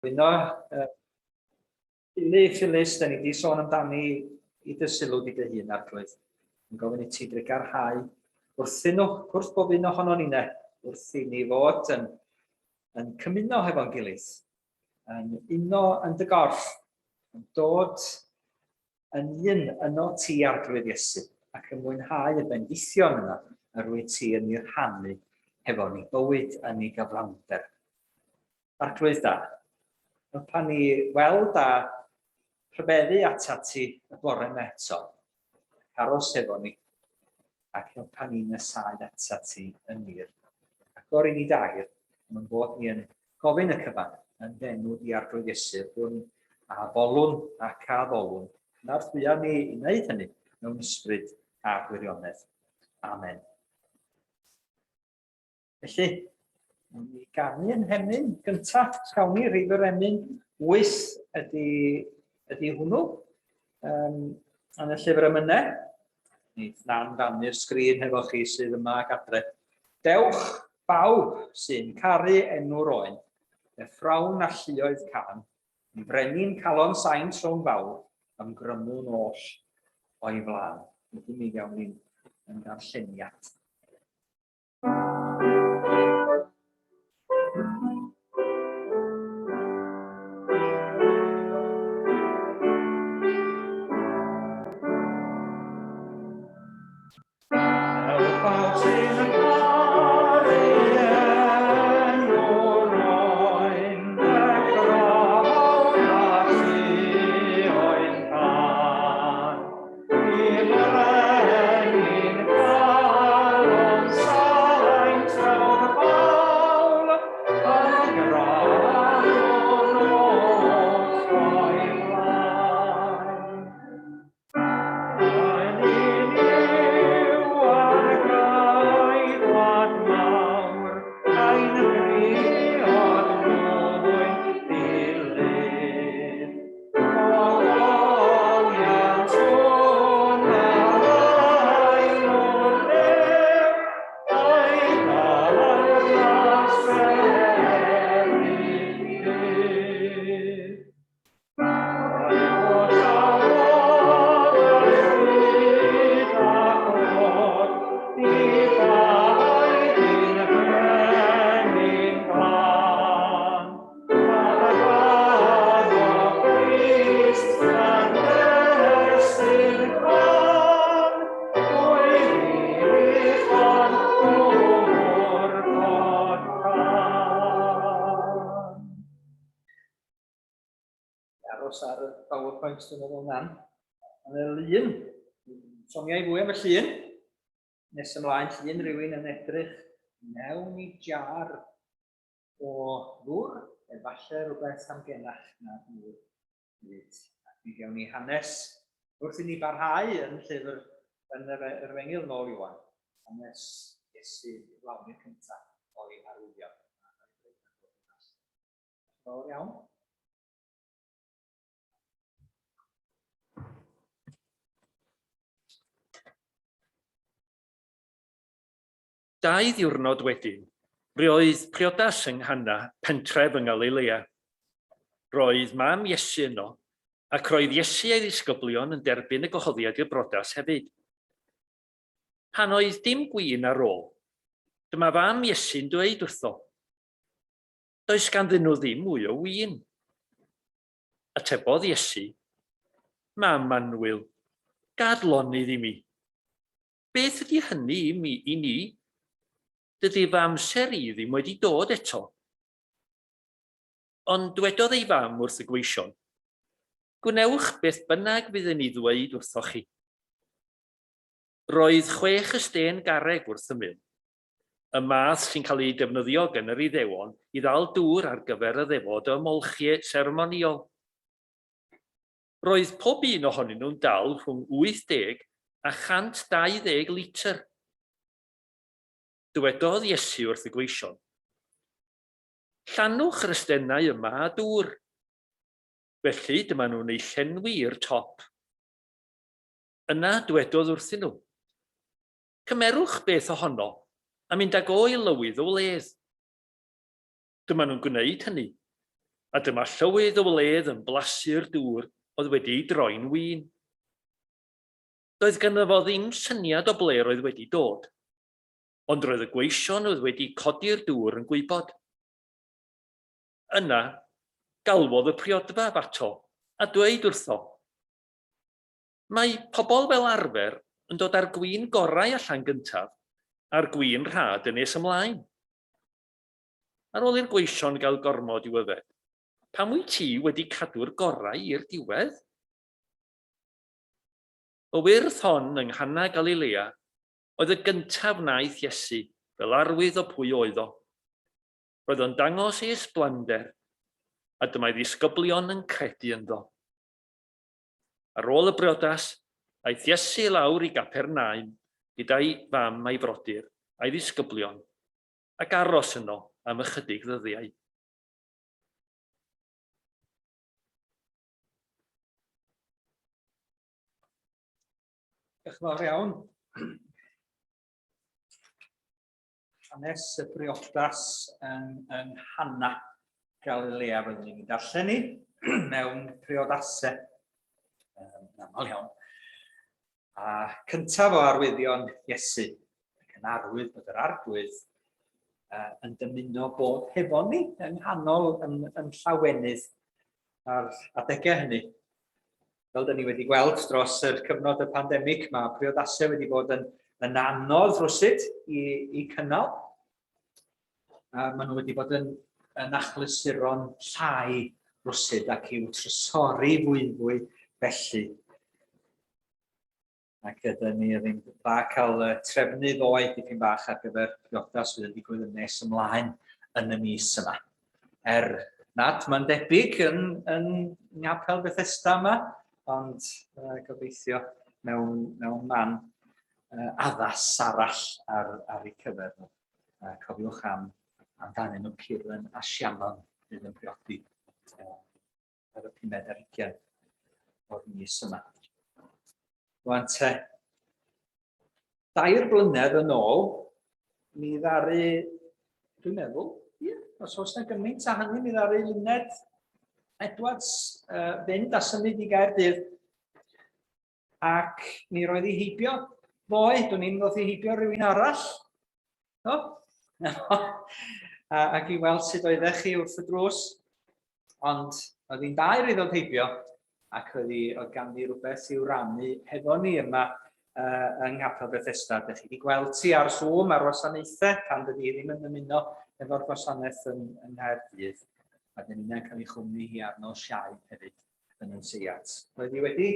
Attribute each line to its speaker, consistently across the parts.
Speaker 1: Gwyno, uh, Philly, Phyllis, da ni wedi sôn amdani i dy sylw di dy hun, Arglwydd. Yn gofyn i ti drugarhau wrthyn nhw, wrth bob un ohono ni ne, wrth i ni fod yn, yn cymuno hefo'n gilydd, yn uno yn dy gorff, yn dod yn un yno ti, Arglwydd Iesu, ac yn mwynhau y bendithion yna yr wyt ti yn ei rhannu hefo ni, bywyd yn ei gyflawnder. Arglwydd da, helpa ni weld a rhyfeddu atat ti y bore yma eto, ac aros efo ni, ac helpa ni nesáu atat ti yn wir. Agor i ni dair, am ein bod ni yn gofyn y cyfan yn f'enw di Arglwydd Iesu, hwn a folwn ac a ddolwn. Cynorthwya ni i wneud hynny mewn ysbryd a gwirionedd. Amen. Felly, wnawn ni ganu yn hemyn gyntaf, os gawn ni, rhif yr emyn 8 ydy, ydy hwnnw, um, yn y llyfr emynau. Neith Nan rannu'r sgrin hefo chi sydd yma ac adre. Dewch bawb sy'n caru enw'r oen, deffrawn a lluoedd can, yn frenin calon saint rhwng fawr, ymgrymwn oll o'i flaen. Wedyn mi gawn ni'n yn ddarlleniad. Aros ar y PowerPoint dwi'n meddwl nan. Mae'n y lun, soniau fwy am y llun, nes ymlaen llun rhywun yn edrych mewn i jar o ddŵr, efallai rhywbeth amgenach na dŵr hefyd. Ac mi gawn ni hanes wrth i ni barhau yn llyfr yn yr Efengyl nôl Ioan, hanes Iesu gyflawni'r cyntaf o'i arwyddion. Fawr iawn.
Speaker 2: Dau ddiwrnod wedyn, roedd priodas yng Nghana, pentref yng Ngalilea. Roedd mam Iesu yno, ac roedd Iesu a'i ddisgyblion yn derbyn y gwahoddiad i'r brodas hefyd. Pan oedd dim gwin ar ôl, dyma fam Iesu'n dweud wrtho, Does ganddyn nhw ddim mwy o win. Atebodd Iesu, Mam annwyl, gad lonydd i mi. Beth ydy hynny i mi, i ni? Dydy fy amser i ddim wedi dod eto. Ond dwedodd ei fam wrth y gweision, Gwnewch beth bynnag fydd yn ei ddweud wrthoch chi. Roedd chwech ystên garreg wrth ymyl, y math sy'n cael eu defnyddio gan yr Iddewon i ddal dŵr ar gyfer y ddefod ymolchi seremonïol. Roedd pob un ohonyn nhw'n dal rhwng 80 a 120 litr. Dywedodd Iesu wrth y gweision, Llanwch yr ystennau yma â dŵr. Felly dyma nhw'n eu llenwi i'r top. Yna dwedodd wrthyn nhw, Cymerwch beth ohono a mynd ag o i lywydd y wledd. Dyma nhw'n gwneud hynny. A dyma llywydd y wledd yn blasu'r dŵr oedd wedi ei droi'n win. Doedd ganddo fo ddim syniad o ble roedd wedi dod, ond roedd y gweision oedd wedi codi'r dŵr yn gwybod. Yna, galwodd y priodfab ato a dweud wrtho, Mae pobl fel arfer yn dod â'r gwin gorau allan gyntaf a'r gwin rhad yn nes ymlaen. Ar ôl i'r gweision gael gormod i'w yfed, pam wyt ti wedi cadw'r gorau i'r diwedd? Y wyrth hon yng Nghana Galilea oedd y gyntaf wnaeth Iesu fel arwydd o pwy oedd o. Roedd o'n dangos ei ysblander, a dyma'i ddisgyblion yn credu ynddo. Ar ôl y briodas, aeth Iesu lawr i Gapernaum gyda'i fam a'i frodyr a'i ddisgyblion, ac aros yno am ychydig ddyddiau.
Speaker 1: Diolch yn fawr iawn. Hanes y briodas yng, yng Nghana Galilea fyddwn ni'n darllen ni mewn priodasau. Yn aml iawn. A cyntaf o arwyddion Iesu, ac yn arwydd bod yr arglwydd uh, yn dymuno bod hefo ni yng nghanol yn, yn llawenydd ar adegau hynny. Fel dyn ni wedi gweld dros yr cyfnod y pandemig, mae priodasau wedi bod yn, yn anodd rwsut i, i cynnal. A maen nhw wedi bod yn, yn achlysuron llai rwsut ac i'w trysori fwyfwy felly. Ac ydyn ni ddim dda cael trefnu ddoe dipyn bach ar gyfer priodas sydd yn digwydd yn nes ymlaen yn y mis yma. Er nad mae'n debyg yn, yn Nghapel Bethesda yma, ond uh, gobeithio mewn, mewn man uh, addas arall ar, ar eu cyfer nhw. Uh, cofiwch am amdanyn nhw Kieran a Shannon fydd yn priodi uh, ar y pumed ar hugain o'r mis yma. Rwan te, dair blynedd yn ôl, mi ddaru, dwi'n meddwl, ie, os oes yna gymaint a hynny, mi ddaru Luned Edwards uh, fynd a symud i Gaerdydd. Ac mi roedd hi heibio ddoe, dwi'n i'n ddod i heibio rhywun arall. No? ac i weld sut oeddech chi wrth y drws. Ond oedd hi'n dair i ddod heibio ac oedd, hi, oedd ganddi rhywbeth i'w rannu hefo ni yma uh, yng Nghapel Bethesda. Dych chi wedi gweld ti ar Zoom ar wasanaethau pan dydy hi ddim yn ymuno efo'r gwasanaeth yn, yng Nghaerdydd. A dyn ni'n cael ei chwmni hi ar nos Iau hefyd yn yn seiat. Roedd hi wedi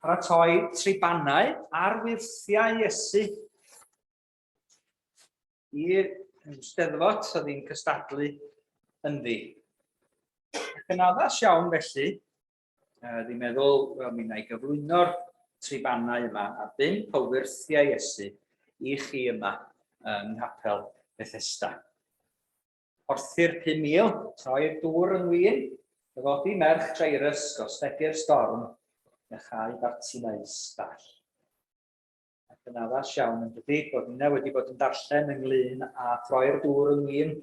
Speaker 1: paratoi tribanau ar wyrthiau Iesu i'r Steddfod oedd hi'n cystadlu ynddi. Ac yn addas iawn felly, uh, dwi'n meddwl, wel, mi wna i gyflwyno'r tribanau yma a bump o wyrthiau Iesu i chi yma yng Nghapel Bethesda. Porthi'r 5,000, troi'r dŵr yn win, dyfodi merch Jairus, gostegu'r storm, iachau Bartimaeus dall. Ac yn addas iawn yn dydy, bod ninna wedi bod yn darllen ynglyn â throi'r dŵr yn win.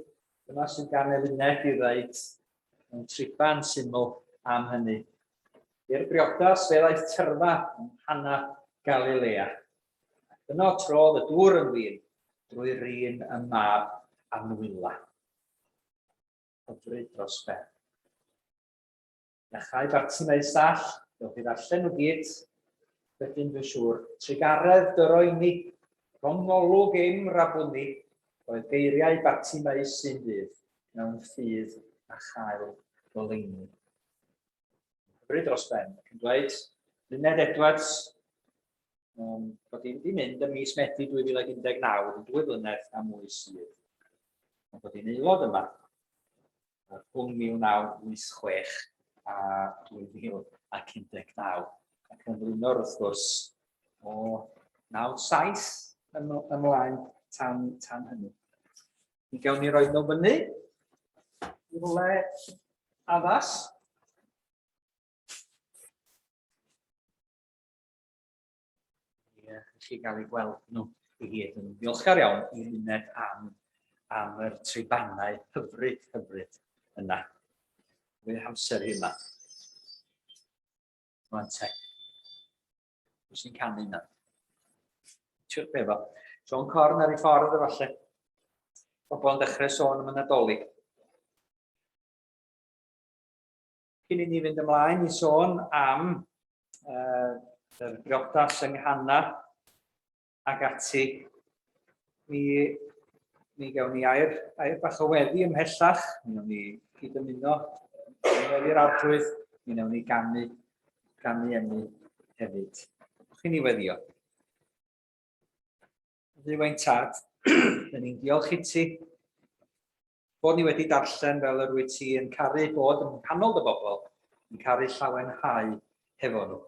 Speaker 1: Dyma sydd gan Eluned i ddeud mewn triban syml am hynny. I'r briodas fe ddaeth tyrfa yng Nghana Galilea. Ac yno trodd y dŵr yn win drwy rin y mab anwyla. Hyfryd dros ben. Iachau Bartimaeus all, dewch i ddarllen nhw gyd, wedyn dwi'n siŵr. Trugaredd dy roeni, rhwng olwg im rabwni, roedd geiriau Bartimaeus un ddydd, mewn ffydd a chael goleuni. Hyfryd dros ben, ac yn dweud, Luned Edwards, um, bod hi'n wedi mynd ym mis Medi 2019, yn dwy flynedd a mwy sydd. Ond bod hi'n aelod yma, rhwng 1986 a 2019, ac yn flaenor wrth gwrs o 97 ymlaen tan, tan hynny. Mi gawn ni roi nhw fyny i rywle addas. Ie, chi gael eu gweld nhw i gyd. Yn ddiolchgar iawn i Luned am, am yr tribanau hyfryd, hyfryd yna. Fwy hamser hi yma. Rwan te. Pwy sy'n canu yna? Ti'n be fo? John Corn ar ei ffordd efallai. Pobl yn dechrau sôn am y Nadolig. Cyn i ni fynd ymlaen i sôn am yr briodas yng Nghana ac ati, mi, mi gawn ni air, air bach o weddi ymhellach, mi wnawn ni cyd-ymuno yn weddi'r arglwydd, mi wnawn ni ganu, ganu emyn hefyd. Ewch i ni weddio. Dduw ein tad, dyn ni'n diolch i ti bod ni wedi darllen fel yr wyt ti yn caru bod yn nghanol dy bobl, yn caru llawenhau hefo nhw.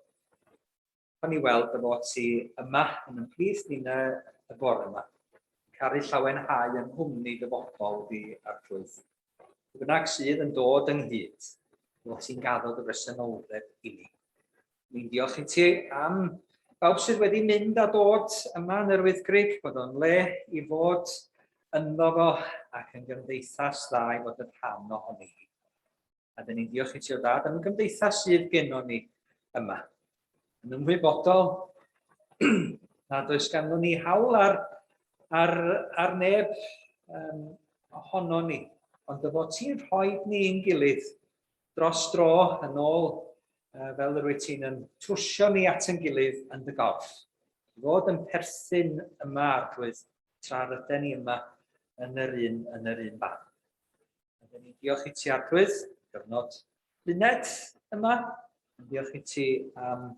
Speaker 1: Pan ni weld dy fod ti yma yn yn plith ni y bore yma, yn caru llawenhau yng nghwmni dy bobl di Arglwydd. Pwy bynnag sydd yn dod ynghyd, dy fod ti'n gaddo dy bresenoldeb i ni. Ni'n diolch i ti am bawb sydd wedi mynd a dod yma yn yr Wyddgrug, bod o'n le i fod ynddo fo ac yn gymdeithas dda i fod yn rhan ohoni hi. A dyn ni'n diolch i ti o dad am y gymdeithas sydd gennon ni yma. Yn ymwybodol nad oes ganddo ni hawl ar, ar, ar neb um, ohono ni, ond dy fod ti'n rhoi ni'n gilydd dros dro yn ôl fel yr wyt ti'n yn trwsio ni at yn gilydd yn dy gorff. Fod yn perthyn yma, Arglwydd, tra ryden ni yma yn yr un, yn yr un fan. Rydyn ni'n diolch i ti, Arglwydd, gyfnod luned yma. Yn diolch i ti am,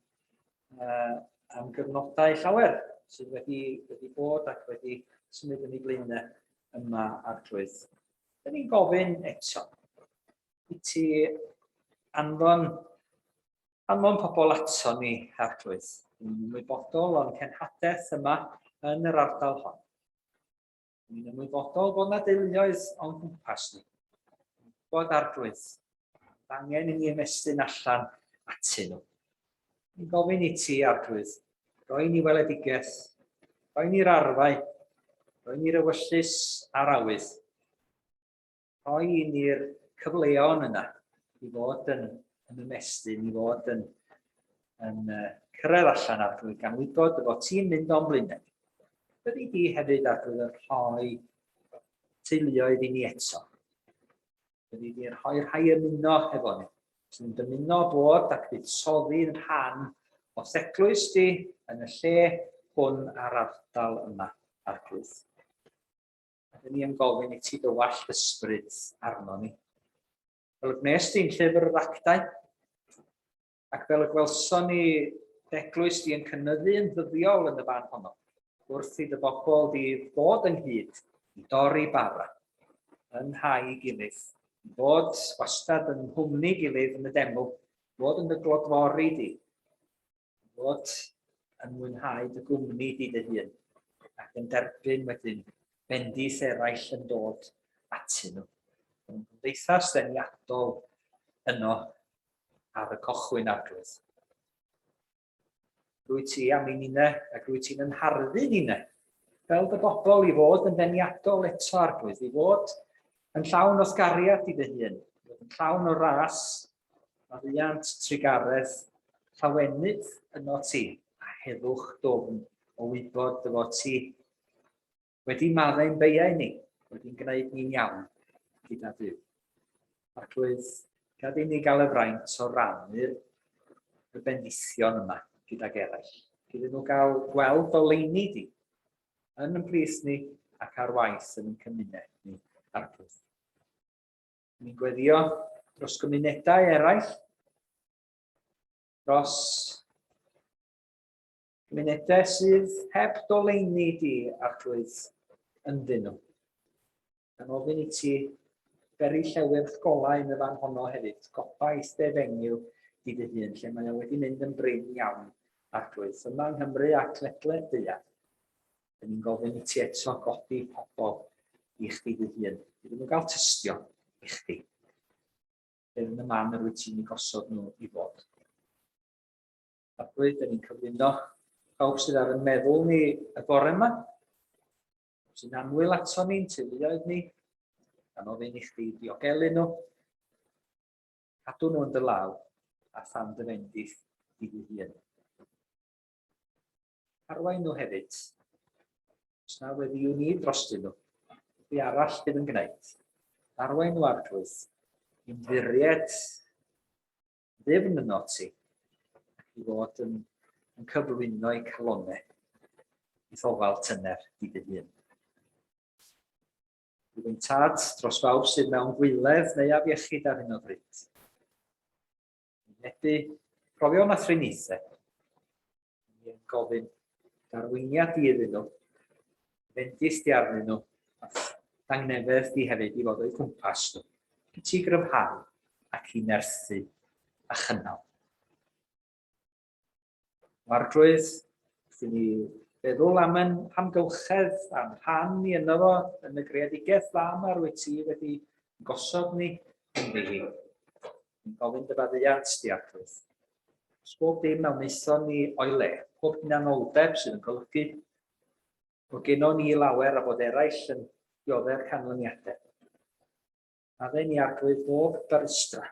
Speaker 1: am gyfnodau llawer sydd wedi, wedi bod ac wedi symud yn ei blaenau yma, Arglwydd. Rydyn ni'n gofyn eto i ti anfon, anfon pobl ato ni, Arglwydd. Ni'n ymwybodol o'n cenhadaeth yma yn yr ardal hon. Ni'n ymwybodol bod yna deuluoedd o'n gwmpas ni. Bod Arglwydd, angen i ni ymestyn allan atyn nhw. Ni'n gofyn i ti, Arglwydd, roi ni weledigaeth, roi ni'r arfau, roi ni'r ewyllys a'r awydd rhoi i ni'r cyfleon yna i fod yn, yn ymestyn, i fod yn, yn uh, cyrraedd allan Arglwydd, gan wybod dy fod ti'n mynd o'n blaenau. Byddi di hefyd Arglwydd yn rhoi teuluoedd i ni eto. Byddi di'n rhoi rhai ymuno hefo ni, sy'n dymuno bod ac buddsoddi'n rhan o eglwys di yn y lle hwn a'r ardal yma, Arglwydd. A dyn ni yn gofyn i ti dywallt ysbryd arno ni. Fel y gwnes di'n llyfr yr actau, ac fel y gwelson ni eglwys di yn cynyddu yn ddyddiol yn y fan honno, wrth i dy bobl di ddod ynghyd i dorri bara, yn nhai gilydd, i fod wastad yn nghwmni gilydd yn y deml, fod yn dy glodfori di, fod yn mwynhau dy gwmni di dy hun ac yn derbyn wedyn bendith eraill yn dod atyn nhw. Yn gymdeithas ddeniadol yno ar y cochwyn arglwydd. Rwy ti am i ninne ac rwy ti'n yn harddu ninne fel dy bobl i fod yn ddeniadol eto arglwydd, i fod yn llawn o'th gariad i dy hun, i fod yn llawn o ras Maddeuant, trugaredd, llawenydd ynot ti, a heddwch dwfn o wybod dy fod ti wedi maddau'n beiau ni, wedi'n gwneud ni'n iawn gyda Duw. Arglwydd, gad i ni gael y fraint o rannu'r y bendithion yma gydag eraill. Iddyn nhw gael gweld oleuni di yn yn plith ni ac ar waith yn ein cymuned ni, Arglwydd. Ni'n gweddio dros gymunedau eraill, dros gymunedau sydd heb doleini di arglwydd ynddyn nhw. Gan ofyn i ti beri llewyrch golau yn y fan honno hefyd, gobaith dy efengyl di dy hun, lle mae o wedi mynd yn brin iawn, arglwydd, yma yng Nghymru ac ledled daear. Dyn ni'n gofyn i ti eto godi pobl i chdi dy hun. Iddyn nhw gael tystio i chdi. Bydd yn y man yr wyt ti'n ei gosod nhw i fod. Arglwydd, dyn ni'n cyflwyno pawb sydd ar y meddwl ni y bore yma. sy'n annwyl ato ni'n teuluoedd ni, gan ofyn i chdi diogelu nhw, cadw nhw yn dy law a than dy fendith di dy hun. Arwain nhw hefyd. Os na weddiwn ni drostyn nhw, pwy arall bydd yn gwneud? Arwain nhw arglwydd, ymddiried ddifn yno ti, ac i fod yn, yn cyflwyno eu calonau i'th ofal tyner di dy hun. Rwy'n tad dros bawb sydd mewn gwyledd neu afiechyd ar hyn o bryd. Wynebu profion a thriniaethau. Ni'n gofyn darweiniad di iddyn nhw, fendith di arnyn nhw, a thangnefedd di hefyd i fod o'u cwmpas nhw, i ti gryfhau ac i nerthu a chynnal. Arglwydd, wrth i ni feddwl am ein hamgylchedd a'n rhan ni yno fo yn y greadigaeth dda yma rwyt ti wedi gosod ni ynddi hi. Ni'n gofyn dy faddeuant di, Arglwydd. Os bob dim a wnaethon ni o'i le, pob hunanoldeb sydd yn golygu bod gennon ni lawer a bod eraill yn dioddef canlyniadau. Maddau ni, Arglwydd, bob barustra.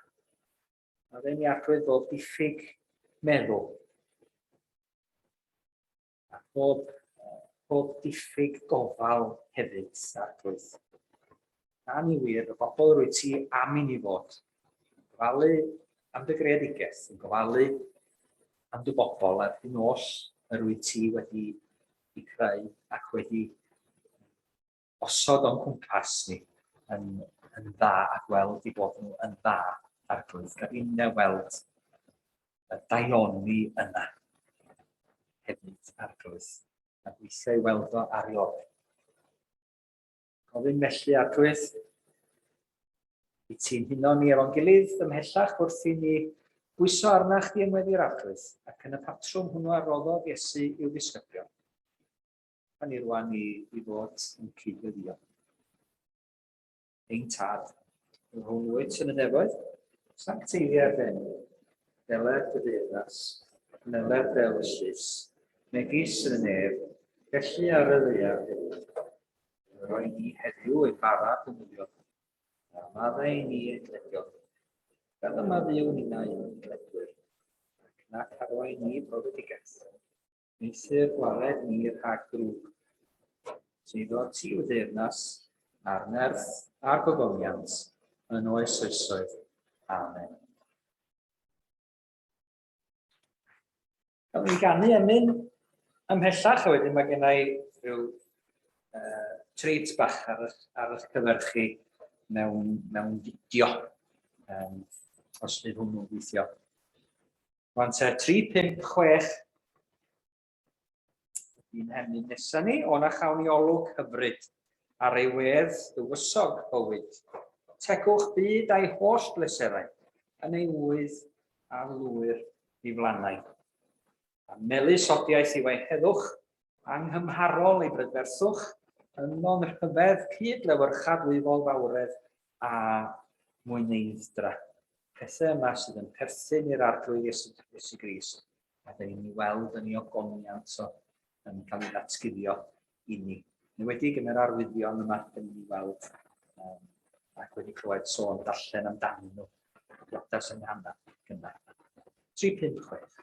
Speaker 1: Mae fe'n arglwydd bob diffyg meddwl. A bob, bob diffyg gofal hefyd, arglwydd. Na ni wir, y bobl rwy ti am i ni fod. Yn gofalu am dy greadigaeth, yn gofalu am dy bobl a'r hyn oll yr wyt ti wedi i creu ac wedi osod o'n cwmpas ni yn, yn dda a gweld i bod nhw yn dda arglwydd. Gad inne weld y daioni yna hefyd arglwydd. A gweithio i weld o ar ei orau. Gofyn felly arglwydd i ti'n huno ni efo'n gilydd ymhellach wrth i ni bwyso arnach di yng ngweddi'r arglwydd ac yn y patrwm hwnnw a roddodd Iesu i'w ddisgyblion. A ni rwan i, i fod yn cyd-weddio. Ein tad, yr hwn wyt yn y nefoedd, sancteiddia'r dy enw, deler dy deyrnas, gwneled dy ewyllys, megis yn y nef, felly ar y ddaear hefyd. Roi ni heddiw ein bara defnyddiol, a maddau i ni ein dyledion, fel y maddeuwn ninnau ein dyledwyr, ac nac arwain ni brofedigaeth. Eithr gwared ni rhag drwg. Teiddo ti yw deyrnas, a'r nerth, a'r gogoniant, yn oes oesoedd. Amen. Gawn ni ganu emyn ymhellach, a wedyn mae gennau rhyw uh, treat bach ar eich, ar eich cyfer chi mewn, mewn fideo, um, os fydd hwnnw'n gweithio. Rwan te, 3, 5, 6. Un hemyn nesaf ni, o na chawn ni olwg hyfryd ar ei wedd dywysog bywyd. Tegwch byd a'i holl bleserau, yn ei ŵydd a lwyr ddiflannau. A melys odiaeth yw ei heddwch, anghymharol ei brydferthwch, yno'n rhyfedd cyd lewyrcha dwyfol fawredd a mwyneidd-dra. Pethau yma sydd yn perthyn i'r Arglwydd Iesu, Iesu Grist, a dyn ni'n ei weld yn ei ogoniant o yn cael ei ddatguddio i ni. Yn enwedig yn yr arwyddion yma, dyn ni'n ei weld um, ac wedi clywed sôn darllen amdanyn nhw. Priodas yng Nghana gynnar. 3, 5, 6.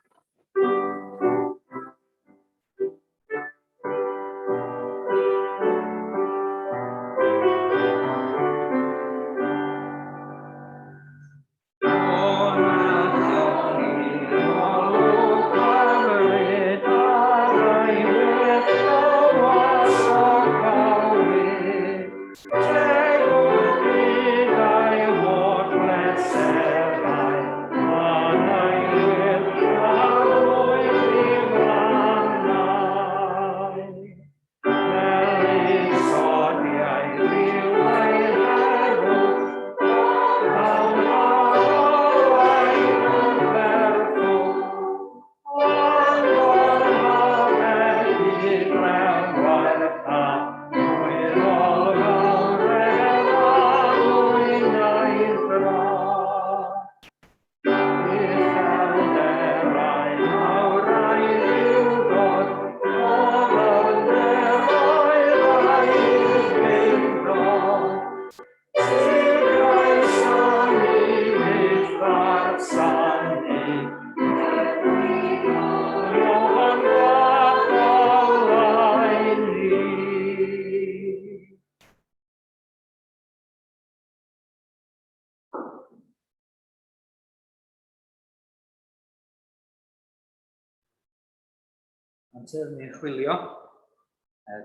Speaker 1: Amser ni'n chwilio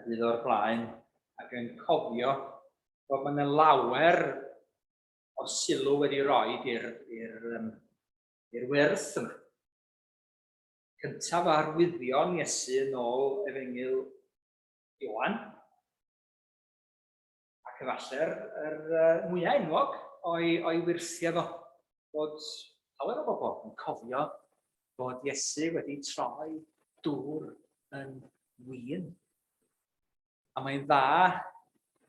Speaker 1: dydd o'r blaen ac yn cofio bod mae yna lawer o sylw wedi rhoi i'r i'r wyrth yma. Cyntaf arwyddion Iesu yn ôl Efengyl Ioan, ac efallai'r yr, mwyaf enwog o'i, o'i wyrthiau fo, bod llawer o bobl yn cofio bod Iesu wedi troi dŵr yn win. A mae'n dda,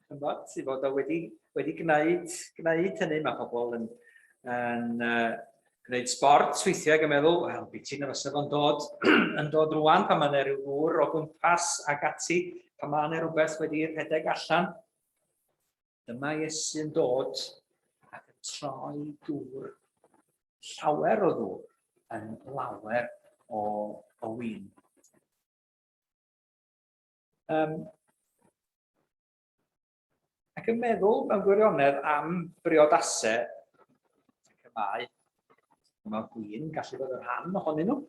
Speaker 1: chymod, i fod o wedi, wedi gwneud, gwneud hynny. Mae pobl yn, yn gwneud sport weithiau ac yn meddwl, wel, biti na fysa fo'n dod, yn dod rwan pan mae yna rhyw ddŵr o gwmpas ac ati, pan mae yna rhywbeth wedi rhedeg allan. Dyma Iesu'n dod ac yn troi dŵr, llawer o ddŵr, yn lawer o, o win. Um, ac yn meddwl mewn gwirionedd am briodasau, ac y mae, mae gwin gallu bod yn rhan ohonyn nhw.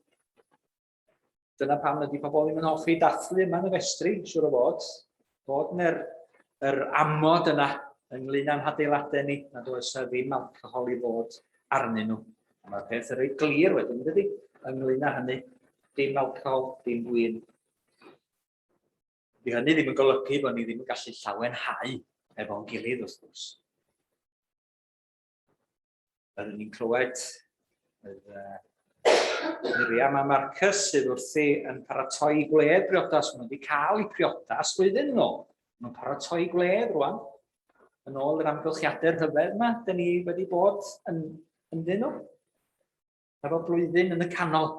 Speaker 1: Dyna pam ydy pobl ddim yn hoffi dathlu yma yn y festri, siwr o fod. Bod yna'r yr amod yna ynglyn â'n hadeiladau ni, nad oes yna ddim alcohol i fod arnyn nhw. A mae'r peth yn reit glir wedyn, dydy, ynglyn â hynny. Dim alcohol, dim gwin. Di hynny ddim yn golygu bod ni ddim yn gallu llawenhau efo'n gilydd, wrth gwrs. Byddwn ni'n clywed yr, Miriam a Marcus sydd wrthi yn paratoi gwledd briodas. Maen nhw wedi cael eu priodas flwyddyn yn ôl. Maen nhw'n paratoi gwledd rwan. Yn ôl yr amgylchiadau rhyfedd yma, dyn ni wedi bod yn, ynddyn nhw. Efo blwyddyn yn y canol.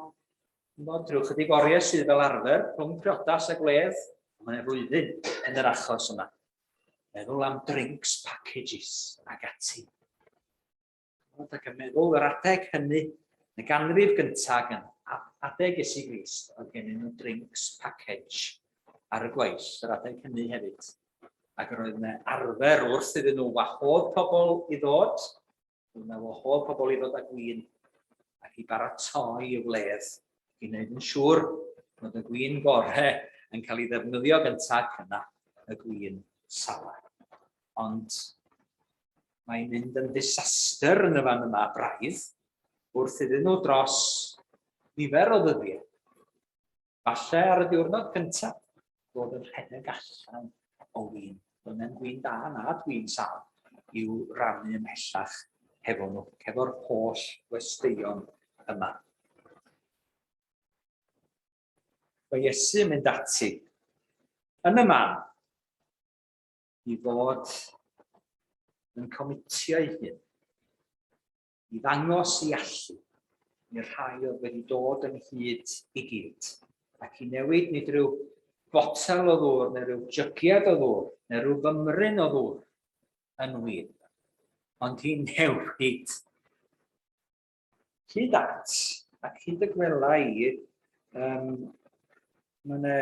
Speaker 1: Mod, rhyw chydig oriau sydd fel arfer rhwng priodas a gwledd, mae'n flwyddyn yn yr achos yma. Meddwl am drinks packages ac ati. Mod, ac yn meddwl yr adeg hynny, y ganrif gyntaf gan adeg Iesu Grist, oedd gennyn nhw drinks package ar y gweill, yr adeg hynny hefyd. Ac yr oedd yna arfer wrth iddyn nhw wahodd pobl i ddod, Dwi'n meddwl wahodd pobl i ddod â gwin ac i baratoi y wledd i wneud yn siŵr bod y gwin gore yn cael ei ddefnyddio gyntaf ac yna y gwin sala. Ond mae'n mynd yn disaster yn y fan yma braidd wrth iddyn nhw dros nifer o ddyddiau. Falle ar y diwrnod cyntaf, fod yn rhedeg allan o win. Doedd na'm gwin da na gwin sâl i'w rannu ymhellach hefo nhw, hefo'r holl westeion yma. Mae Iesu yn mynd ati yn y man i fod yn comitio ei hun i ddangos ei allu i'r rhai oedd wedi dod ynghyd i gyd, ac i newid nid rhyw botel o ddŵr neu rhyw jygiad o ddŵr neu rhyw fymryn o ddŵr yn win, ond i newid hyd at, ac hyd y gwela i, um, mae yna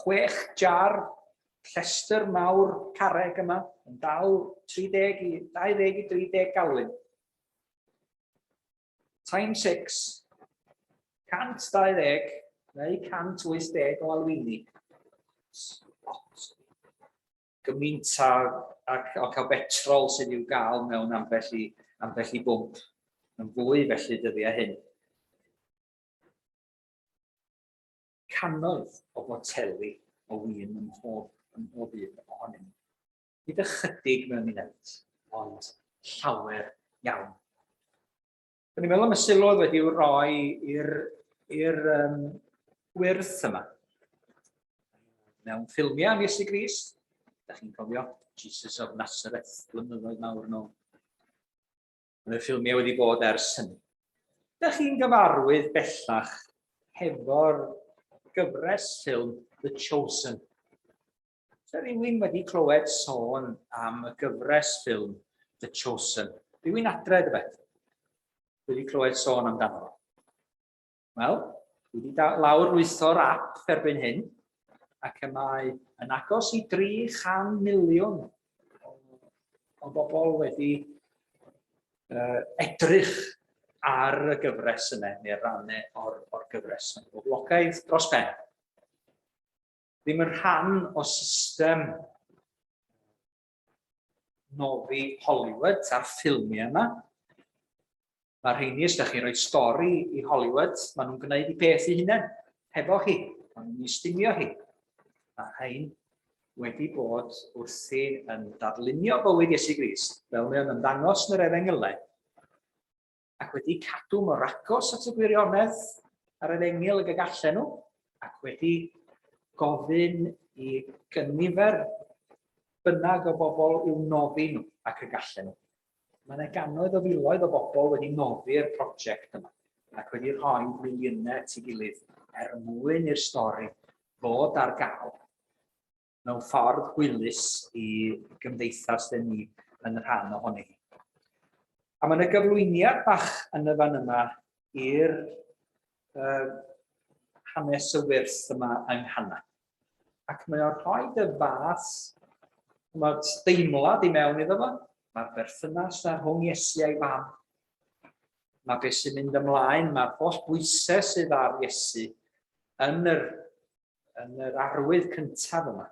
Speaker 1: chwech jar llestr mawr carreg yma yn dal 30 i 20 i 30 galwyn. Times 6, 120 neu 180 o alwyni. Lot. Gymaint a, ac o cael betrol sydd i'w gael mewn ambell i, ambell i bwmp. Yn fwy felly dyddiau hyn. Cannoedd o boteli o win ym mhob, ym mhob un ohonyn nhw. Nid ychydig mewn uned, ond llawer iawn. Dwi'n meddwl am y sylw oedd wedi'w roi i'r i'r um, wyrth yma. Mewn ffilmiau am Iesu Grist, da chi'n cofio Jesus of Nazareth, blynyddoedd mawr yn ôl. Mae ffilmiau wedi bod ers hynny. Dych chi'n gyfarwydd bellach hefo'r gyfres ffilm The Chosen? Sa rhywun wedi clywed sôn am y gyfres ffilm The Chosen? Rhywun adre, dybed? Wedi clywed sôn amdano fo? Wel, dwi wedi lawr lwytho'r app erbyn hyn, ac y mae yn agos i 300 miliwn o, o bobl wedi uh, edrych ar y gyfres yna, neu rannau o'r, or gyfres. Mae'n boblogaidd dros ben. Ddim yn rhan o system noddi Hollywood a'r ffilmiau yma. Mae'r rheini, os ydych chi'n rhoi stori i Hollywood, maen nhw'n gwneud i beth i hunain, hefo chi, maen nhw'n istumio hi. Mae rhain wedi bod wrthi yn darlunio bywyd Iesu Grist, fel mae o'n ymddangos yn yr Efengylau, ac wedi cadw mor agos at y gwirionedd a'r Efengyl ag y gallen nhw, ac wedi gofyn i gynifer bynnag o bobl i'w noddi nhw ac y gallen nhw. Mae yna gannoedd o filoedd o bobl wedi noddi'r prosiect yma ac wedi rhoi miliynau at ei gilydd er mwyn i'r stori fod ar gael mewn ffordd hwylus i gymdeithas dyn ni yn rhan ohoni. A mae yna gyflwyniad bach yn y fan yma i'r hanes y wyrth yma yng Nghana. Ac mae o'n rhoi y fath mae'r deimlad i mewn iddo fo, mae'r berthynas na rhwng Iesu a'i fam. Mae beth sy'n mynd ymlaen, mae'r holl bwysau sydd ar Iesu yn yr, yn yr arwydd cyntaf yma.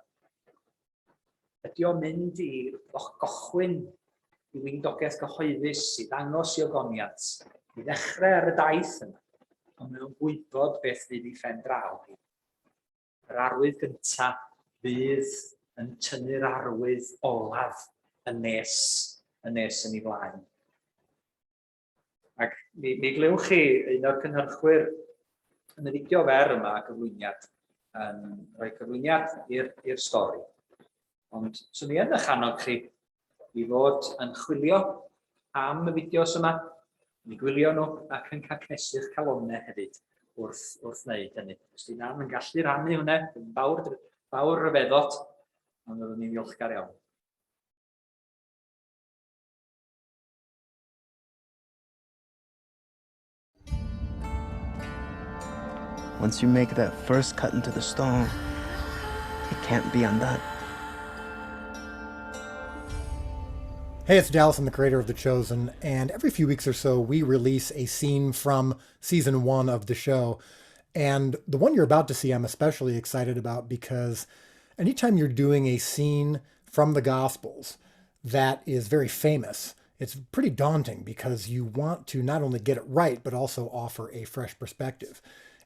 Speaker 1: Ydy o'n mynd i gochwyn i weinidogaeth gyhoeddus, i ddangos i ogoniant, i ddechrau ar y daith yma, ond mae o'n gwybod beth fydd ei phen draw hi. Yr arwydd gyntaf fydd yn tynnu'r arwydd olaf yn nes, yn nes yn ei flaen. Ac mi, mi glywch chi un o'r cynhyrchwyr yn y fideo fer yma, gyflwyniad, yn rhoi cyflwyniad i'r stori. Ond swn i yn eich annog chi i fod yn chwilio am y fideos yma, yn gwylio nhw ac yn cael cnesu'ch calonnau hefyd wrth, wrth wneud hynny. Os di Nan yn gallu rhannu hwnna, yn fawr, fawr ryfeddod, ond fyddwn ni'n ddiolchgar iawn.
Speaker 3: Once you make that first cut into the stone, it can't be undone.
Speaker 4: Hey, it's Dallas. I'm the creator of The Chosen, and every few weeks or so, we release a scene from season 1 of the show. And the one you're about to see, I'm especially excited about because anytime you're doing a scene from the Gospels that is very famous, it's pretty daunting because you want to not only get it right, but also offer a fresh perspective.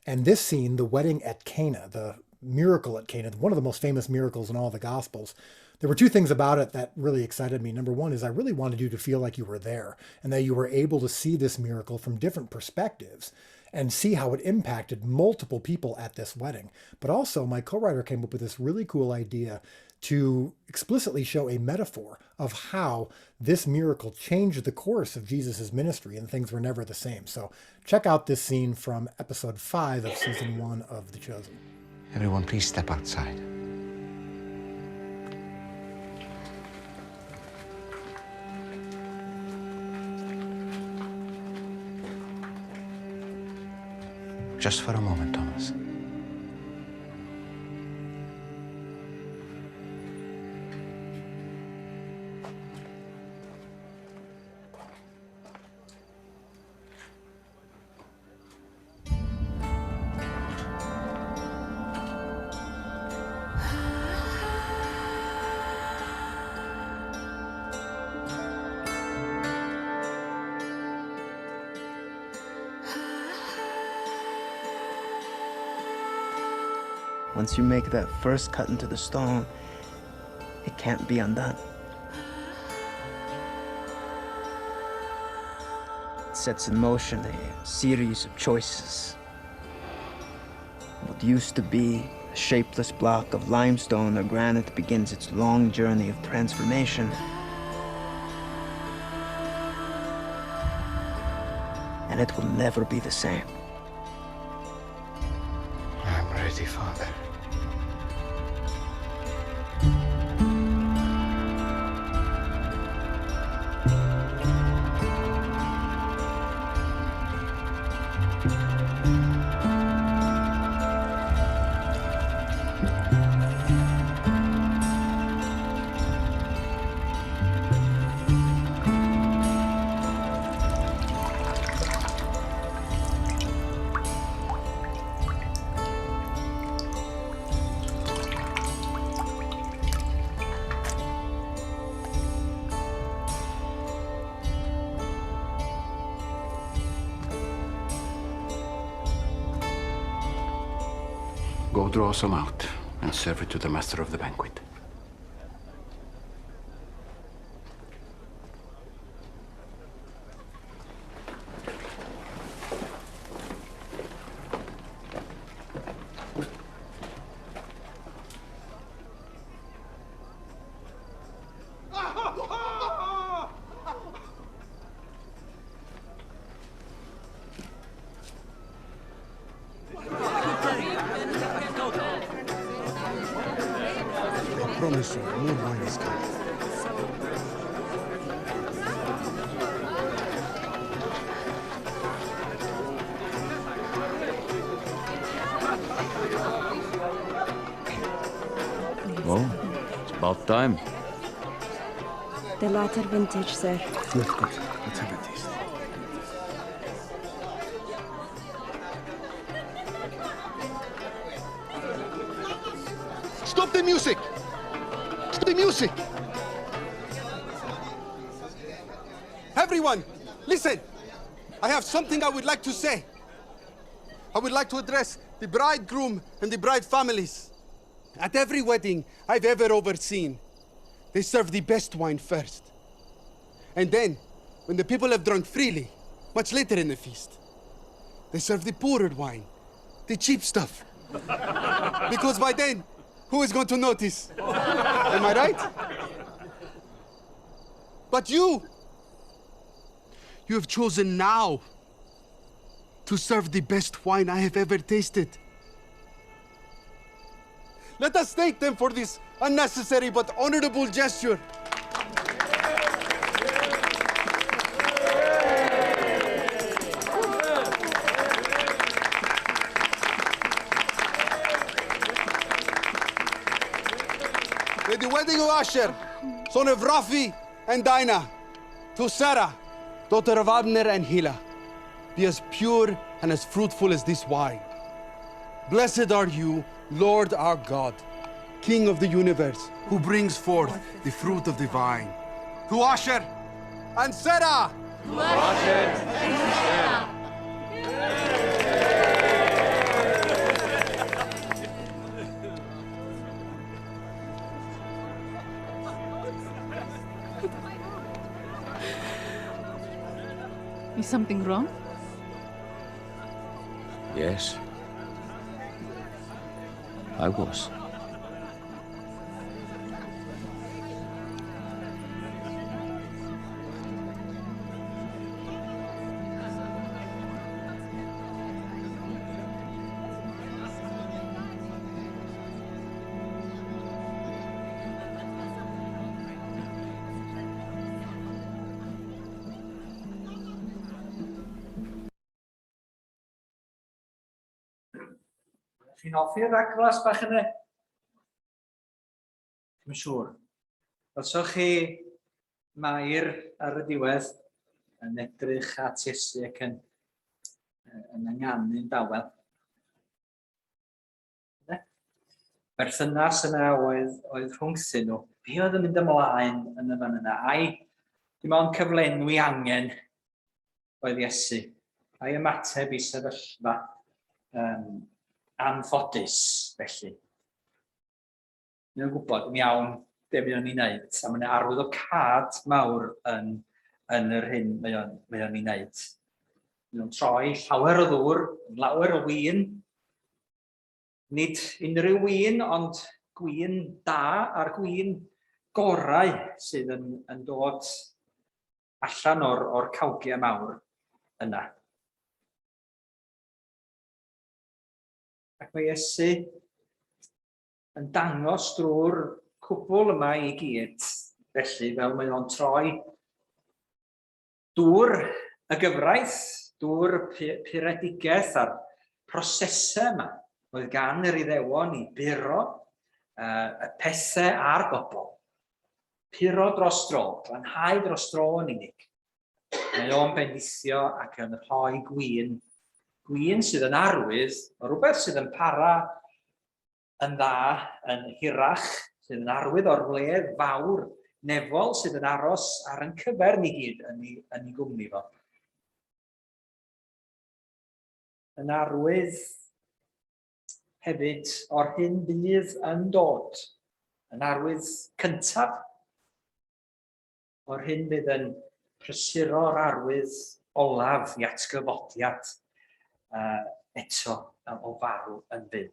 Speaker 4: And this scene, the wedding at Cana, the miracle at Cana, one of the most famous miracles in all the Gospels, there were two things about it that really excited me. Number one is I really wanted you to feel like you were there and that you were able to see this miracle from different perspectives and see how it impacted multiple people at this wedding. But also my co-writer came up with this really cool idea to explicitly show a metaphor of how this miracle changed the course of Jesus's ministry and things were never the same. So check out this scene from episode 5 of season 1 of The Chosen.
Speaker 5: Everyone, please step outside. Just for a moment, Thomas.
Speaker 3: Once you make that first cut into the stone, it can't be undone. It sets in motion a series of choices. What used to be a shapeless block of limestone or granite begins its long journey of transformation. And it will never be the same.
Speaker 5: I'm ready, Father. Go draw some out and serve it to the master of the banquet.
Speaker 6: I promise you, more wine is coming.
Speaker 7: Well, it's about time.
Speaker 8: The latter vintage, sir.
Speaker 6: Good, good. Let's have a taste.
Speaker 9: Stop the music! Stop the music! Everyone, listen! I have something I would like to say. I would like to address the bridegroom and the bride families. At every wedding I've ever overseen, they serve the best wine first. And then, when the people have drunk freely, much later in the feast, they serve the poorer wine, the cheap stuff. Because by then, who is going to notice? Am I right? But you, you have chosen now to serve the best wine I have ever tasted. Let us thank them for this unnecessary but honorable gesture. May the wedding of Asher, son of Rafi and Dinah, to Sarah, daughter of Abner and Hila, be as pure and as fruitful as this wine. Blessed are you, Lord our God, King of the universe, who brings forth the fruit of the vine. To Asher and Sarah!
Speaker 10: To Asher and Sarah!
Speaker 11: Is something wrong?
Speaker 7: Yes. I was.
Speaker 1: Chi'n hoffi'r ragflas bach yna? Dwi'n siŵr. Welsoch chi Mair ar y diwedd yn edrych at Iesu ac yn, yn ynganu'n dawel. Berthynas yna oedd, oedd rhwngthyn nhw. Be oedd yn mynd ymlaen yn y fan yna? Ai dim ond cyflenwi angen oedd Iesu? Ai ymateb i sefyllfa um, anffodus, felly? Mae o'n gwybod yn iawn be mae o'n ei wneud, a mae'n arwydd o cad mawr yn, yn yr hyn mae o'n, mae o'n ei wneud. Mae o'n troi llawer o ddŵr, lawer o win, nid unrhyw win, ond gwin da a'r gwin gorau sydd yn, yn dod allan o'r, or cawgiau mawr yna. Ac mae Iesu yn dangos drwy'r cwbl yma i gyd, felly, fel mae o'n troi dŵr y gyfraith, dŵr y puredigaeth a'r prosesau yma oedd gan yr Iddewon i buro uh, y pethau a'r bobl. Puro dros dro, glanhau dros dro yn unig. Mae o'n bendithio ac yn rhoi gwin, gwin sydd yn arwydd o rhywbeth sydd yn para yn dda, yn hirach, sydd yn arwydd o'r wledd fawr nefol sydd yn aros ar yn cyfer ni gyd yn ei, yn ei gwmni fo. Yn arwydd hefyd o'r hyn fydd yn dod, yn arwydd cyntaf o'r hyn fydd yn prysuro'r arwydd olaf i atgyfodiad uh, eto o farw yn fyw.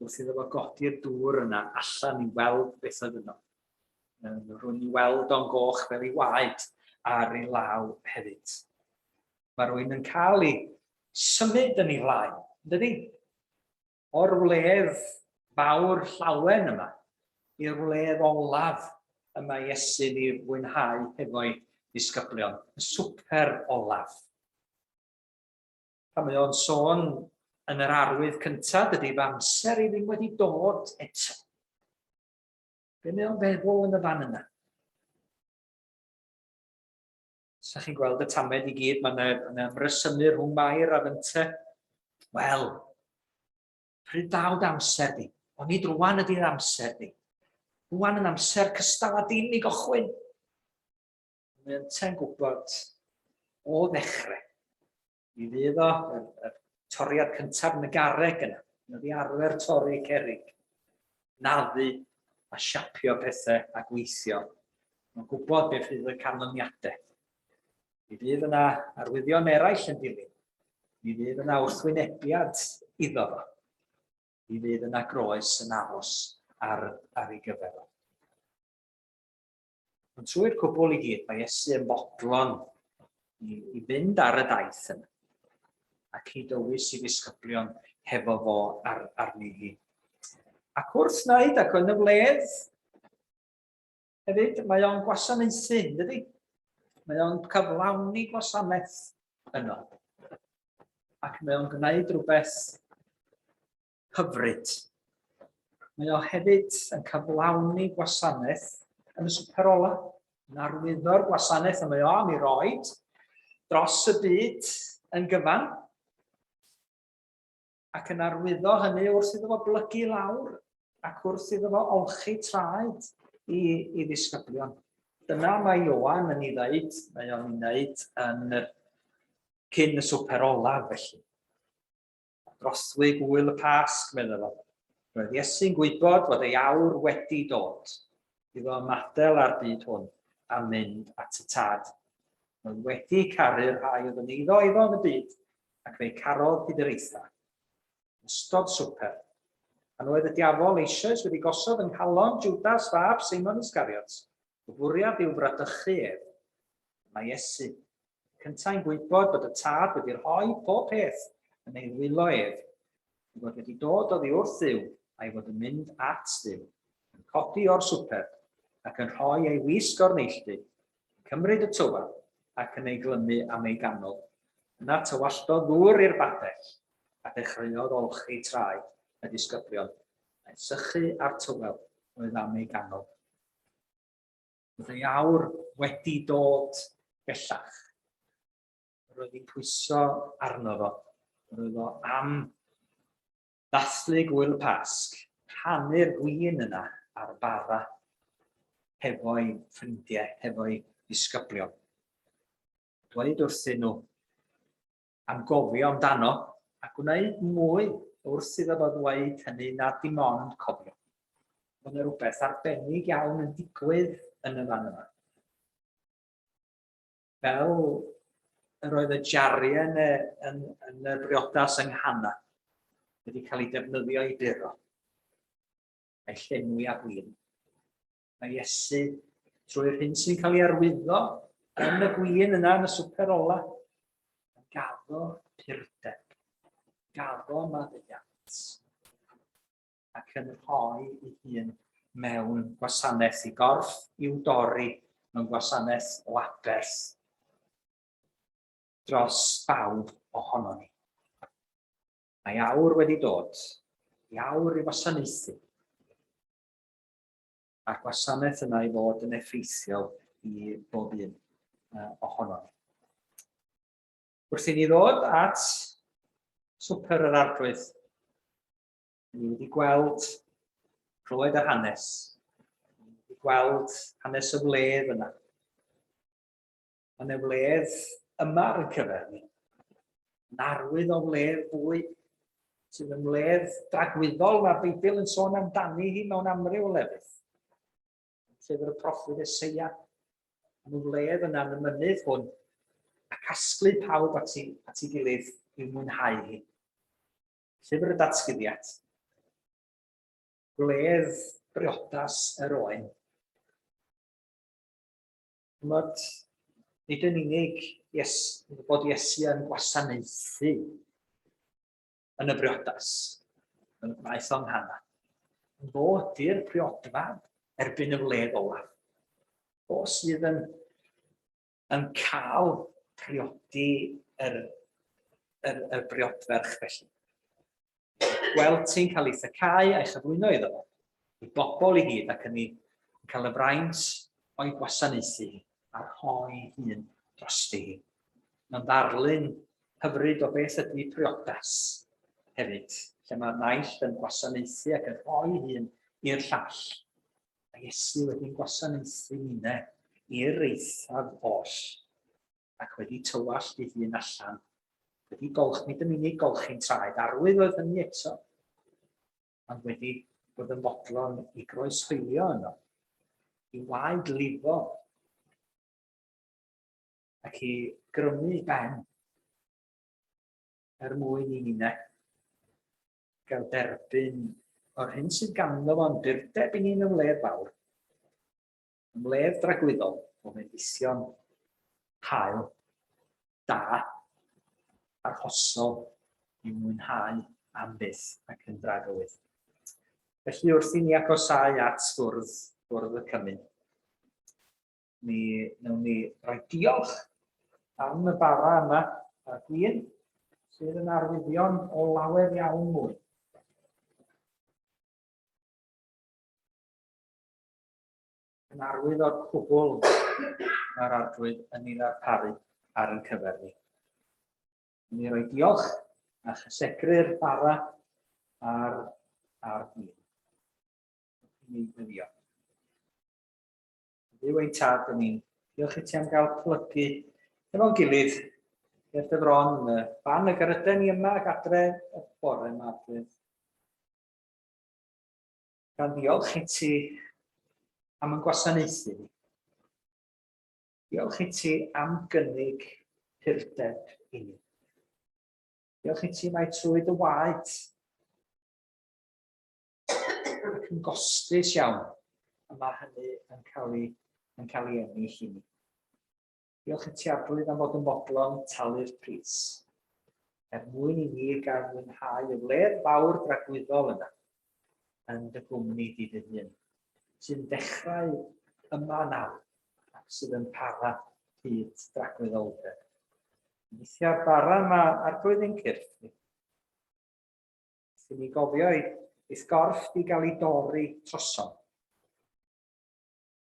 Speaker 1: Wrth iddo fo godi'r dŵr yna allan i weld beth oedd yno. Rwy'n i weld o'n goch fel ei waed ar ei law hefyd. Mae rwy'n yn cael ei symud yn ei flaen, dydy? O'r wledd fawr llawen yma i'r wledd olaf y mae Iesu'n ei fwynhau hefo'i ddisgyblion, y swper olaf. Pan mae o'n sôn yn yr arwydd cyntaf, dydy fy amser i ddim wedi dod eto. Be mae o'n feddwl yn y fan yna? Sa chi'n gweld y tamed i gyd, mae'n yna ymresymu rhwng Mair a fynte. Wel, pryd daw dy amser di? Ond nid rwan ydy'r amser di. Rwan yn amser cystal a dim i gochwyn. Mae ynte'n gwybod o ddechrau. Mi fydd o, yr, yr toriad cyntaf yn y garreg yna. Mae wedi arfer torri cerrig, naddu a siapio pethau a gweithio. Mae'n gwybod beth fydd y canlyniadau. Mi fydd yna arwyddion eraill yn dilyn. Mi fydd yna wrthwynebiad iddo fo. Mi fydd yna groes yn aros ar, ar ei gyfer o. Ond trwy'r cwbl i gyd, mae Iesu yn fodlon i, i fynd ar y daith yna ac i dywys i ddisgyblion hefo fo ar, arni hi. Ac wrth wneud ac yn y wledd, hefyd, mae o'n gwasanaethu, dydy? Mae o'n cyflawni gwasanaeth yno. Ac mae o'n gwneud rhywbeth hyfryd. Mae o hefyd yn cyflawni gwasanaeth yn y swper ola, yn arwyddo'r gwasanaeth y mae o am ei roed dros y byd yn gyfan, ac yn arwyddo hynny wrth iddo fo blygu lawr ac wrth iddo fo olchi traed i, i ddisgyblion. Dyna mae Ioan yn ei ddeud, mae o'n ei wneud yn yr, cyn y swper olaf felly. Drothwy gŵyl y Pasg, medda fo. Roedd Iesu'n gwybod fod ei awr wedi dod iddo ymadael â'r byd hwn a mynd at y Tad. Roedd wedi caru'r rhai oedd yn eiddo iddo yn y byd, ac fe'i carodd hyd yr eitha. Yn ystod swper, pan oedd y diafol eisoes wedi gosod yng nghalon Jwdas fab Seimon Iscariot, y bwriad i'w fradychu ef, mae Iesu, Cyntau'n gwybod bod y Tad wedi rhoi pob peth yn ei ddwylo ef, ei fod wedi dod oddi wrth Dduw a'i fod yn mynd at Dduw, yn codi o'r swper ac yn rhoi ei wisg o'r neilltu, yn cymryd y tywel ac yn ei glymu am ei ganol. Yna tywalltodd ddŵr i'r badell a dechreuodd olchi traed y disgyblion, a'i sychu â'r tywel oedd am ei ganol. Roedd ei awr wedi dod bellach. Roedd hi'n pwyso arno fo. Roedd o am ddathlu gwyl y Pasg, rhannu'r gwin yna a'r bara hefo'i ffrindiau, hefo'i ddisgyblion. Dweud wrthyn nhw am gofio amdano a gwneud mwy wrth iddo fo ddweud hynny na dim ond cofio. Mae yna rhywbeth arbennig iawn yn digwydd yn y fan yma. Fel yr oedd y jariau yn y, yn, yn y briodas yng Nghana wedi cael ei defnyddio i buro, a'i llenwi â gwin. Mae Iesu, trwy'r hyn sy'n cael ei arwyddo yn y gwin yna yn y swper ola, yn gaddo purdeb, gaddo maddeuant, ac yn rhoi ei hun mewn gwasanaeth i gorff i'w dorri mewn gwasanaeth o aberth dros bawb ohono ni. Mae awr wedi dod, i awr i wasanaethu, a'r gwasanaeth yna i fod yn effeithiol i bob un ohono ni. Wrth i ni ddod at swper yr Arglwydd, ni wedi gweld clywed yr hanes, ni wedi gweld hanes y wledd yna. Mae yna wledd yma ar y cyfer ni. Yn arwydd o wledd fwy. Sydd yn wledd dragwyddol, mae'r Beibl yn sôn amdani hi mewn amryw o lefydd. Llyfr y proffwyd Eseia, am y wledd yna yn y mynydd hwn, a casglu pawb at ei, at ei gilydd i'w mwynhau hi. Llyfr y Datguddiad. Gwledd briodas yr oen. Chymod, nid yn unig yes, bod Iesu yn gwasanaethu yn y briodas, yn y gwaith o'n hana, ond fo ydy'r priodfab erbyn y wledd olaf. Fo sydd yn, yn cael priodi yr, yr, yr briodferch felly. Gweld ti'n cael ei thacau a'i chyflwyno iddo fo, i bobl i gyd ac yn ei yn cael y fraint o'i gwasanaethu hi a rhoi hun drosti hi. Mae'n ddarlun hyfryd o beth ydy priodas hefyd, lle mae'r naill yn gwasanaethu ac yn rhoi hun i'r llall. Mae Iesu wedi'n gwasanaethu ninne i'r eithaf oll. ac wedi tywallt ei hun allan, wedi golch, nid yn unig golchi'n traed, arwydd oedd hynny eto, ond wedi bod yn fodlon i groeshoelio yno, i waed lifo ac i grymu ei ben er mwyn i ninne gael derbyn o'r hyn sydd ganddo fo'n burdeb i ni'n ymwledd fawr. Ymledd dragwyddol o fendithion hael, da, arhosol i'w mwynhau am byth ac yn dragywydd. Felly wrth i ni agosáu at fwrdd, bwrdd y cymun, mi wnawn ni roi diolch am y bara yma a'r gwin sydd yn arwyddion o lawer iawn mwy. Yn arwydd o'r cwbl mae'r Arglwydd yn ei ddarparu ar ein cyfer ni. Ni roi diolch a chysegru'r bara a'r, a'r gwin. Ni ddyddio. Dduw ein tad, yn ni'n diolch i ti am gael plygu efo'n gilydd i'r dy fron yn y fan y gyryden ni yma ac adre y bore yma, Arglwydd. Gan ddiolch i ti am yn gwasanaethu ni. Diolch i ti am gynnig purdeb i ni. Diolch i ti mai trwy dy waed ac yn gostus iawn y mae hynny yn cael ei, yn cael ei ennill i ni. Diolch i ti Arglwydd am fod yn fodlon talu'r pris, er mwyn i ni gael mwynhau y wledd fawr dragwyddol yna yn dy gwmni di dy hun, sy'n dechrau yma nawr ac sydd yn para hyd dragwyddoldeb. Weithiau'r bara yma Arglwydd ein cyrff ni. Wrth i ni gofio i i'th gorff di gael ei dorri trosom.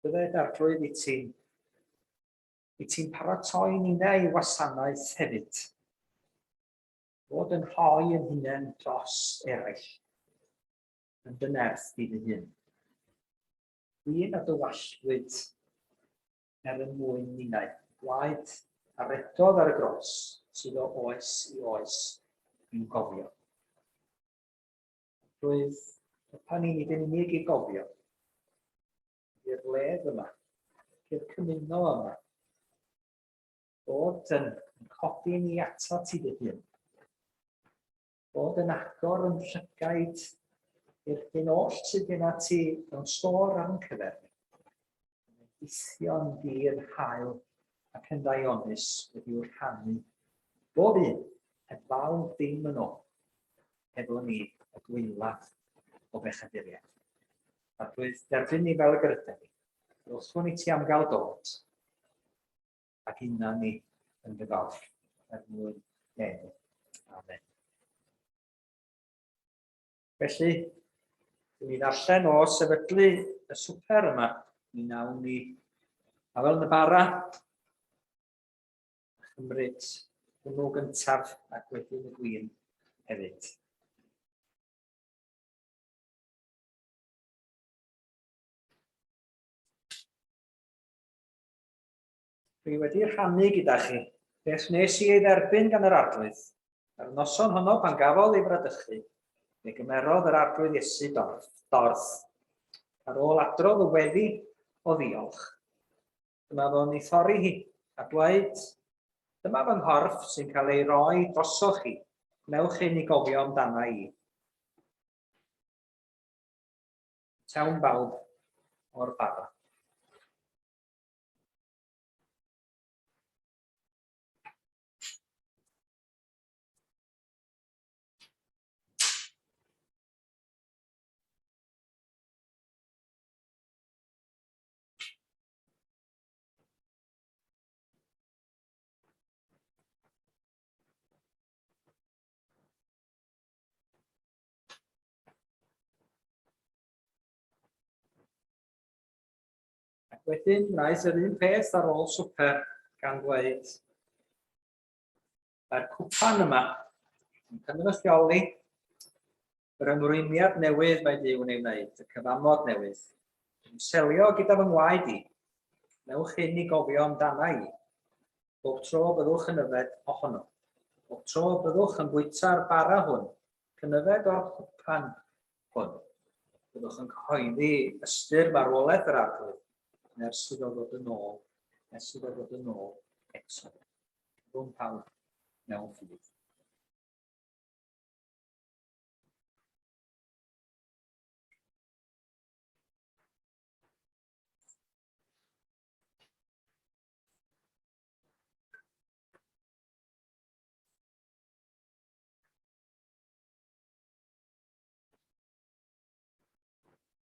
Speaker 1: Bydded Arglwydd i ti'n i ti'n paratoi ninnau i wasanaeth hefyd. Fod yn rhoi yn hunain dros eraill, yn dy nerth di dy hun. Un a dywalltwyd er yn mwyn ninnau, gwaed a redodd ar y gros sydd o oes i oes i'w gofio. Roedd y ni nid yn unig i gofio, i'r wledd yma, i'r cymuno yma, bod yn codi ni ato ti dy hun, bod yn agor yn llygaid i'r hyn oll sydd genna ti mewn stôr ar yn cyfer ni. Yn dir hael ac yn ddaionus wedi'w rhannu bob un heb faw dim yn ôl efo ni y gwaelaf o bechaduriaid. Arglwydd, derbyn ni fel y gyryden ni. Diolchwn i ti am gael dod ac unan ni yn dy falch er mwyn enw. Amen. Felly, dwi'n i ddarllen o sefydlu y swper yma. Mi nawn ni afael yn y bara, a chymryd hwnnw gyntaf ac wedyn y gwin hefyd. Dwi wedi rhannu gyda chi beth wnes i ei dderbyn gan yr Arglwydd. Ar y noson honno pan gafodd ei fradychu, Fe gymerodd yr Arglwydd Iesu dorth, dorth, ar ôl adrodd y weddi o ddiolch. Dyma fo'n ei thorri hi, a dweud, Dyma fy nghorff sy'n cael ei roi drosoch chi, gwnewch hyn i gofio amdana i. Tewn bawb o'r bara. Ac wedyn wnaeth yr un peth ar ôl swper gan ddweud, mae'r cwpan yma yn cynrychioli yr ymrwymiad newydd mae Duw yn ei wneud, y cyfamod newydd. Yn selio gyda fy ngwaed i. Newch hyn i gofio amdana i. Bob tro byddwch yn yfed ohono. Bob tro byddwch yn bwyta'r bara hwn, ac yn yfed o'r cwpan hwn. Byddwch yn cyhoeddi ystyr marwolaeth yr Arglwydd ers iddo ddod yn ôl, ers iddo ddod yn ôl eto. Rhwng pawb mewn ffydd.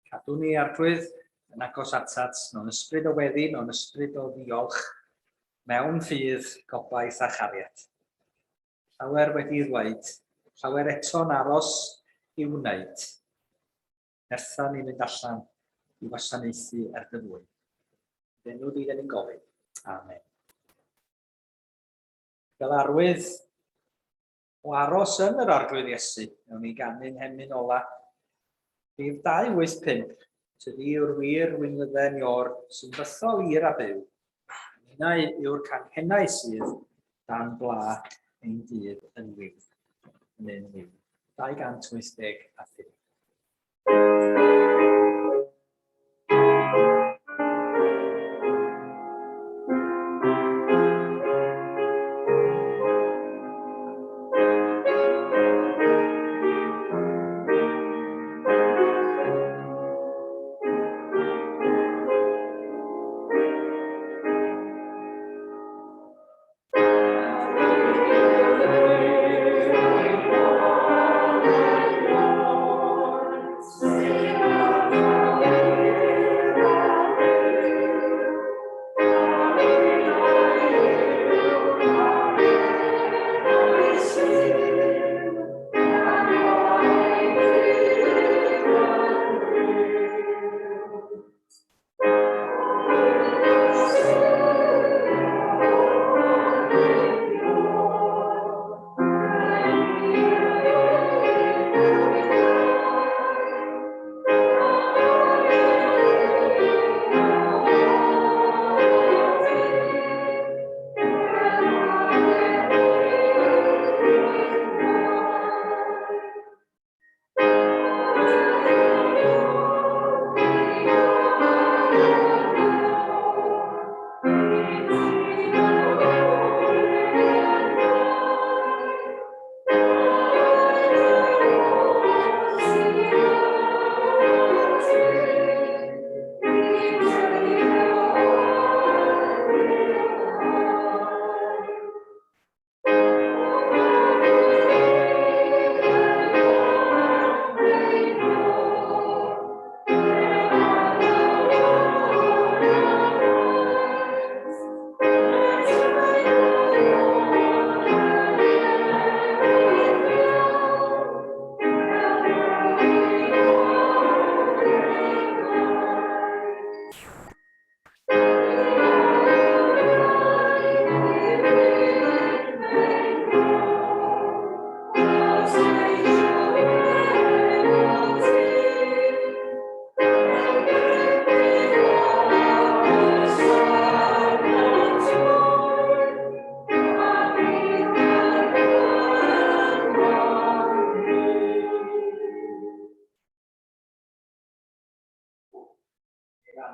Speaker 1: Cadw ni, Arglwydd, yn agos atat, mewn ysbryd o weddi, mewn ysbryd o ddiolch, mewn ffydd, gobaith a chariad. Llawer wedi ei ddweud, llawer eto'n aros i'w wneud. Nertha ni fynd allan i wasanaethu er dy fwyn. Yn enw di, ni'n gofyn. Amen. Fel arwydd o aros yn yr Arglwydd Iesu, mewn i ganu'n hemyn ola. Rhif 285, tydi yw'r wir winwydden ior sy'n bythol ir a byw. Ninnau yw'r canghennau sydd dan bla ein dydd yn wyw. Yn un wyw. 285.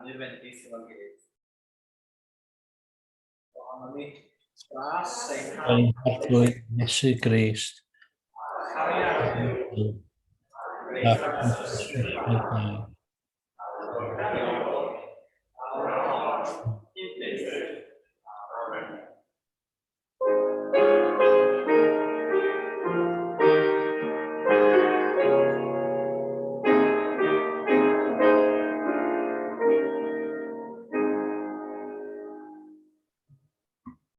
Speaker 1: Rhannu'r fendith efo'n gilydd. Ohonon ni, gras ein
Speaker 12: Ein Harglwydd Iesu Grist.
Speaker 1: Cariad.
Speaker 12: Ac ysbryd glân.